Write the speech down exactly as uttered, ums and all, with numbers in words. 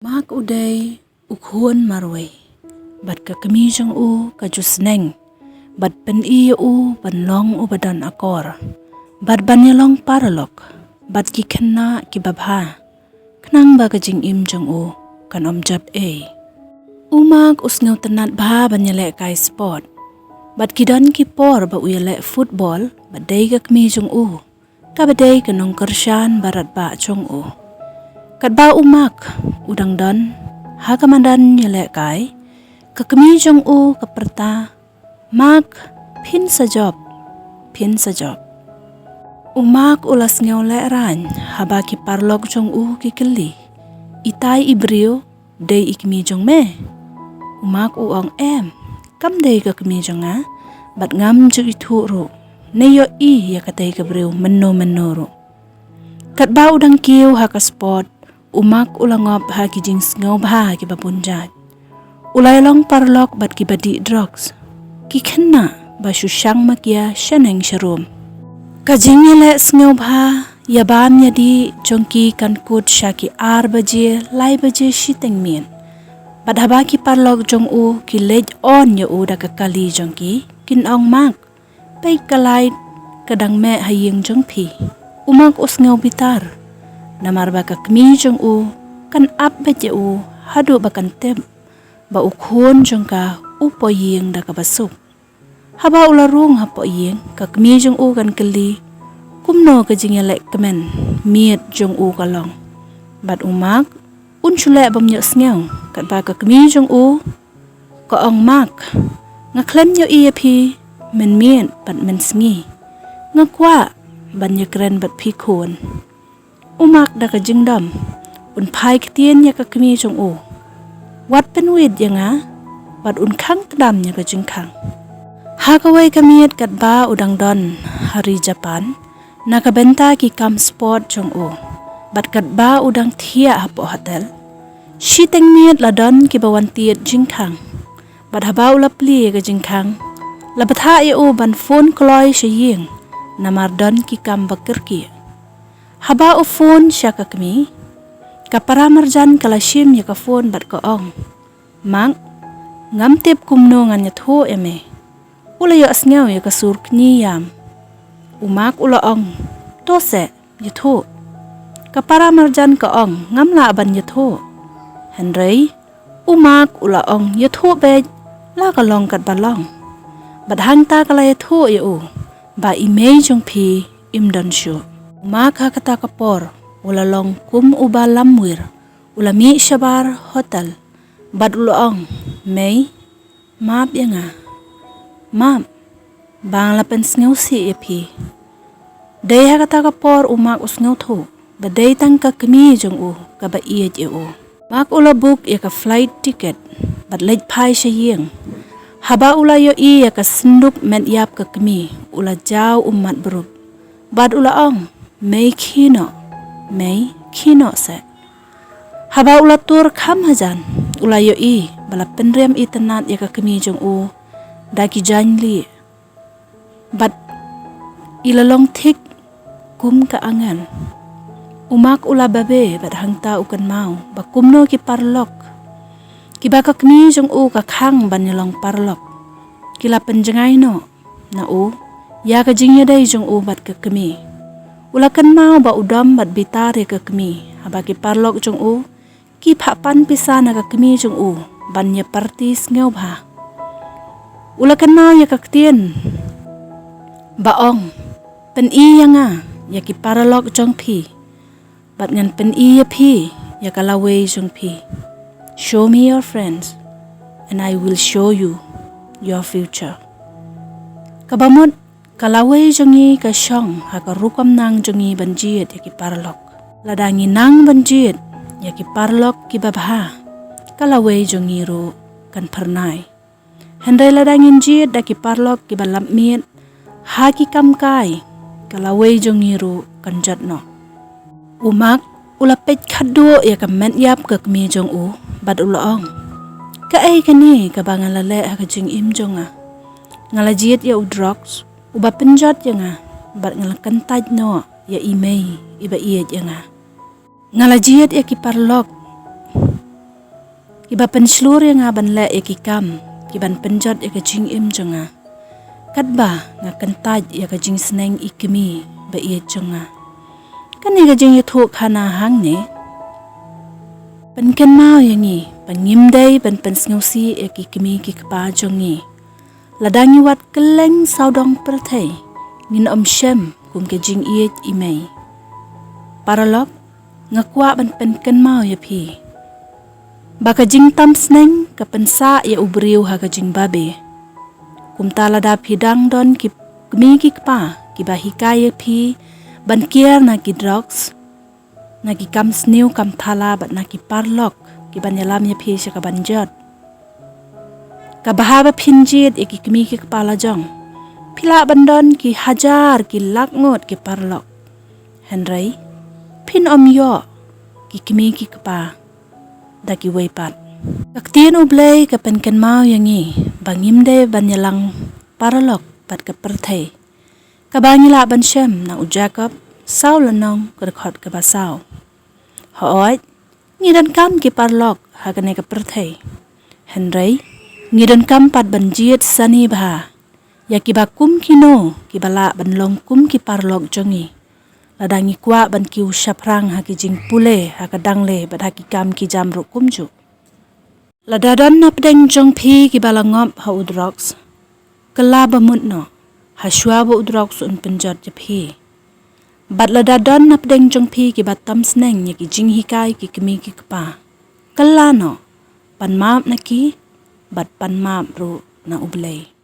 Mark u dei u khun marwei, bad ka kmie jong u ka ju sneng bad pyni ïa u ban long uba don akor bad ban ïalong paralok bad ki khynnah kiba bha, khnang ba ka jingim jong u kan ym jot ei. U Mark u sngewtynnad bha ban ïalehkai sport, bad ki don ki por ba u ïaleh football bad dei ka kmie jong u, kaba dei ka nongkyrshan baratbah jong u. Katba u Mark u dang don ha ka madan ïalehkai, ka kmie jong u ka pyrta, "Mark, phin sa jop, phin sa jop." U Mark u la sngewlehraiñ haba ki paralok jong u ki kylli, "Itai i briew dei i kmie jong me?" U Mark u ong, "Em, kam dei ka kmie jong nga, bad ngam ju ithuh ruh ne ïohi ïa katei ka briew mynno mynno ruh." Katba u dang kiew ha ka sport, u Mark u la ngop ha ki jingsngewbha kiba bun jait. U la ïalong paralok bad kiba dih drugs, ki khynnah ba shu shang makia shaneng sharum. Ka jingïaleh sngewbha ïabam ïadih jong ki kan kut sha ki ar baje, lai baje shiteng miet. Bad haba ki paralok jong u ki leit on ïa u da ka kali jong ki, kin ong, "Mark, peit ka light ka dang meh ha ïing jong phi." U Mark u sngew bitar, namar ba ka kmie jong u kan ap beit ïa u haduh ba kan tip ba u khun jong ka u poi ïing da kaba suk. Haba u la rung hapoh ïing, ka kmie jong u kan kylli kumno ka jingïaleh kmen miet jong u ka long. Bad u Mark un shu leh bym ïohsngew, katba ka kmie jong u ka ong, "Mark, nga khlem ïohi ïa phi mynmiet bad mynsngi. Nga kwah ban ïakren bad phi khun." U Mark da ka jingdom un phai ktien ïa ka kmie jong u, "Wat pynwit ïa nga, bad un khang kdam ïa ka jingkhang." Ha kawei ka miet katba u dang don ha ri Japan, na ka bynta ki kam sport jong u, bad katba u dang thiah hapoh hotel, shiteng miet la don kiba wan tied jingkhang. Bad haba u la plie ïa ka jingkhang, la bthah ïa u ban phone kloi sha ïing, namar don ki kam ba kyrkieh. Haba u phone sha ka kmie, ka para marjan ka la shim ïa ka phone bad ka ong, "Mark, ngam tip kumno ngan ïathuh ïa me." U la ïohsngew ïa ka sur kñi ïam. U Mark u la ong, "To seh, ïathuh." Ka para marjan ka ong, "Ngam lah ban ïathuh." Hynrei u Mark u la ong, "Ïathuh beit, la ka long katba long." Bad hangta ka la ïathuh ïa u ba i mei jong phi im don shuh. U Mark ha kata ka por u la long kum uba lamwir, u la mih shabar hotel bad u la ong, "Mei, map ïa nga. Map ba nga la pynsngewsih ïa phi." Dei ha kata ka por u Mark u sngewthuh ba dei tang ka kmie jong u kaba ïeit ïa u. Mark u la book ïa ka flight ticket bad leit phai sha ïing. Haba u la ïohi ïa ka synduk met ïap ka kmie, u la jaw ummat brum bad u la ong, "Mei, khie noh, mei, khie noh seh." Haba u la tur kham hajan, u la ïohi ba la pynrem itynnad ïa ka kmie jong u da ki jaiñ lieh, bad i la long thik kum ka angel. U Mark u la babe bad hangta u kynmaw ba kumno ki paralok kiba ka kmie jong u ka khang ban ïalong paralok, ki la pynjngai noh na u ïa ka jingïadei jong u bad ka kmie. U la kynmaw ba u dom bad bitar ïa ka kmie haba ki paralok jong u ki phah pan pisa na ka kmie jong u ban ïa party sngewbha. U la kynmaw ïa ka ktien ba ong, "Pyni ïa nga ïa ki paralok jong phi, bad ngan pyni ïa phi ïa ka lawei jong phi. Show me your friends, and I will show you your future." Kaba mut, ka lawei jong ngi ka shong ha ka rukom nang jong ngi ban jied ïa ki paralok. Lada ngi nang ban jied ïa ki paralok kiba bha, ka lawei jong ngi ruh kan phyrnai. Hynrei lada ngin jied da ki paralok kiba lap miet ha ki kam kai, ka lawei jong ngi ruh kan jot noh. U Mark u la peit khatduh ïa ka met ïap ka kmie jong u bad u la ong, "Kaei kane kaba nga la leh ha ka jingim jong nga? Nga la jied ïa u drugs uba pynjot ïa nga, bad nga la kyntait noh ïa i mei iba ïeit ïa nga. Nga la jied ïa ki paralok Ba pynshlur ïa nga ban leh ïa ki kam ki ban pynjot ïa ka jingim jong nga, katba nga kyntait ïa ka jingsneng i kmie ba ïeit jong nga. Kane ka jingïathuhkhana hangne pynkynmaw ïa ngi ba ngim dei ban pynsngewsih ïa ki kmie ki kpa jong ngi. Lada ngi wad kylleng sawdong pyrthei, ngin ym shem kum ka jingïeit i mei. Paralok, nga kwah ban pynkynmaw ïa phi ba ka jingtam sneng ka pynsah ïa u briew ha ka jingbabe. Kumta lada phi dang don ki kmie ki kpa kiba hikai ïa phi ban kiar na ki drugs, na ki kam sniew kam thala bad na ki paralok ki ban ïalam ïa phi sha ka ban jot, ka bha ba phin jied ïa ki kmie ki kpa lajong. Phi lah ban don ki hajar ki lak ngut ki paralok, hynrei phin ym ïoh ki kmie ki kpa da kiwei pat. Ka ktien U Blei ka pynkynmaw ïa ngi ba ngim dei ban ïalang paralok bad ka pyrthei, kaba ngi lah ban shem na u Jakob saw lynnong, ka dkhot kaba saw. Hooid, ngi donkam ki paralok ha kane ka pyrthei, hynrei ngi donkam pat ban jied sani bha ïa kiba kum kino kiba lah ban long kum ki paralok jong ngi, lada ngi kwah ban kiew shaphrang ha ki jingpule, ha ka dangle bad ha ki kam ki jam ruh kumjuh. Lada don napdeng jong phi kiba la ngop ha u drugs, kylla ba mut noh, ha shuwa ba u drugs un pynjot ïa phi. Bad lada don napdeng jong phi kiba tam sneng ïa ki jinghikai ki kmie ki kpa, kylla noh, pan map na ki bad pan map ruh na U Blei.